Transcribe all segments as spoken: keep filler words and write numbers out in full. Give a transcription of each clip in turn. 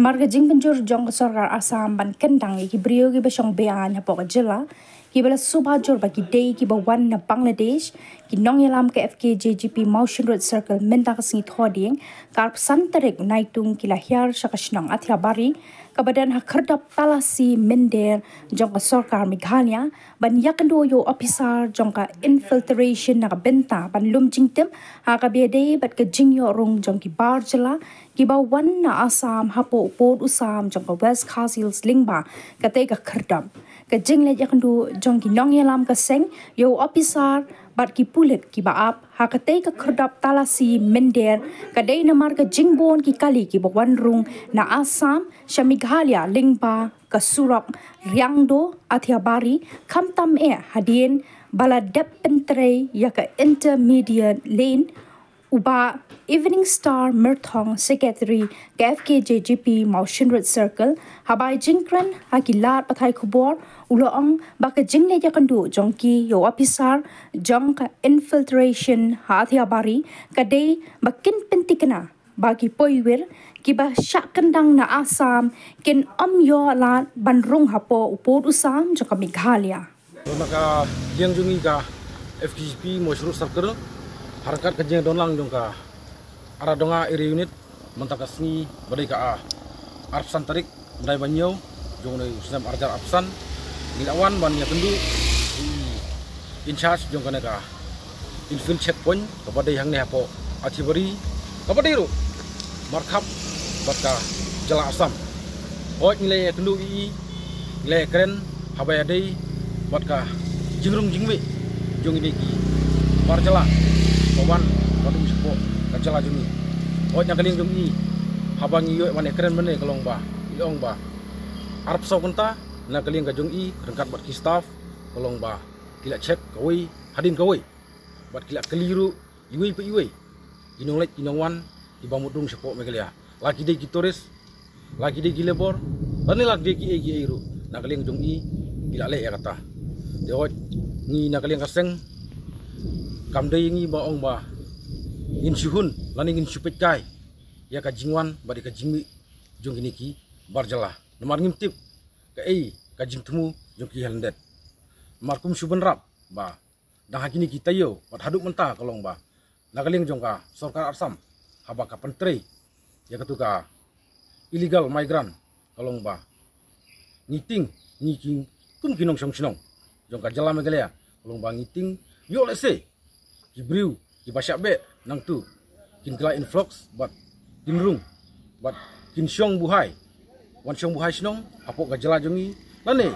Namar ka jingpynjur jong ka sorkar Assam ban kyndang ïa ki briew kiba shong beaiñ hapoh ka jylla, kiba la suba jur ba ki dei kiba wan na Bangladesh, ki nongïalam ka F K J G P Mawshynrut Circle mynta ka sngi Thohdieng, ka arphew san tarik Naitung, ki la hiar sha ka shnong Athiabari, kaba don ha khyrdop Talasi Mynder jong ka sorkar Meghalaya, ban ïakynduh ïa u ophisar jong ka infiltration na ka bynta ban lum jingtip ha kaba ïadei bad ka jingïoh rung jong ki bar jylla kiba wan na Assam hapoh u pud u sam jong ka West Khasi Hills lyngba katei ka khyrdop. Ka jingleit ïakynduh jong ki nongïalam ka seng ïa u ophisar bad ki pulit kiba ap ha katei ka khyrdop Talasi Mynder ka dei namar ka jingbun ki kali kiba wan rung na Assam sha Meghalaya lyngba ka surok Riangdo Athiabari, khamtam eh hadien ba la dep pyntrei ïa ka intermediate lane. U Bah Evening Star Myrthong, Secretary ka F K J G P Mawshynrut Circle, haba ai jingkren ha ki lad pathai khubor, u la ong ba ka jingleit ïakynduh jong ki ïa u ophisar jong ka infiltration ha Athiabari ka dei ba kin pyntikna ba ki poiwir kiba shah kyndang na Assam kin ym ïoh lad ban rung hapoh u pud u sam jong ka Meghalaya. Na ka liang jong ngi ka F K J G P Mawshynrut Circle, ha ryngkat ka jingdonlang jong ka Aradonga Area Unit, mynta ka sngi ba dei ka, ah, arphew san tarik bnai ba hynñiew jong une u snem arhajar arphew san, ngi la wan ban ïakynduh ïa i in charge jong kane ka infill checkpoint kaba dei hangne hapoh Athiabari, kaba dei ruh markhap bad ka jylla Assam. Hooid, ngi la ïakynduh ïa i, ngi la ïakren ha kaba ïadei bad ka jingrung jingmih jong kine ki bar jylla ba wan ban rung shapoh ka jylla jong ngi. Hooid, na ka liang jong i, haba ngi ïoh ban ïakren mynne, ka long ba, i ong ba arphew saw kynta na ka liang ka jong i ryngkat bad ki staff, ka long ba ki la check kawei hadien kawei bad ki la kylli ruh iwei pa iwei, ki nongleit ki nongwan kiba mut rung shapoh Meghalaya, la ki dei ki tourist, la ki dei ki labour, lane la ki dei kiei kiei ruh, na ka liang jong i ki la leh ïa kata. Te hooid, ngi na ka liang ka seng, kam dei ngi ba ong ba ngin shu hun lane ngin shu peit kai ïa ka jingwan bad ïa ka jingmih jong kine ki bar jylla, namar ngim tip kaei ka jingthmu jong ki ha lyndet. Namar kum shu bynrap ba dang ha kine ki taïew bad haduh mynta, ka long ba na ka liang jong ka sorkar Assam, haba ka pyntrei ïa katu ka illegal migrant, ka long ba ngi tieng, ngi ki, kum ki nongshong shnong jong ka jylla Meghalaya, ka long ba ngi tieng ïoh lehse ki briew kiba shah beh nangtu kin kylla influx bad kin rung bad kin shong buhai, wan shong buhai shnong hapoh ka jylla jong ngi, lane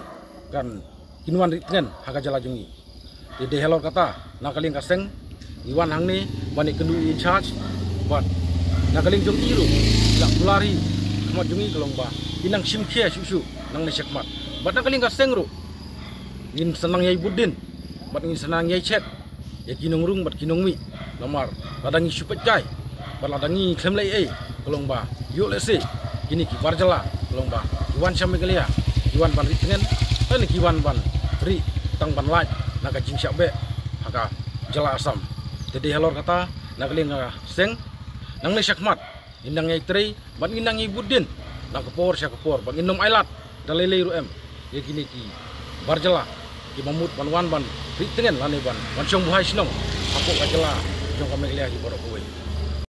kan kin wan ri tngen ha ka jylla jong ngi. Te dei halor kata, na ka liang ka seng, ngi wan hangne ban ïakynduh ïa i in charge, bad na ka liang jong i ruh, i la kular hi ha khmat jong ngi, ka long ba in nang shim khia shuh shuh nangne shakhmat. Bad na ka liang ka seng ruh, ngin sa nang ïai bud dien bad ngin sa nang ïai check ïa ki nongrung bad ki nongmih. Namar lada ngi shu peit kai bad lada ngi khlem leh ei, ka long ba ïoh lehse kine ki bar jylla, ka long ba ki wan sha Meghalaya, ki wan ban ri tngen, lane ki wan ban ri tang ban lait na ka jingshah beh ha ka jylla Assam. Te dei halor kata, na ka liang ka seng, nangne shakhmat ngin nang ïai trei bad ngin nang ïai bud dien na ka por sha ka por, bad ngin ym ailad da lei lei ruh em ïa kine ki bar jylla kiba mut ban wan ban ri tngen lane ban wan shong buhai shnong hapoh ka jylla jong ka Meghalaya hi baroh kawei.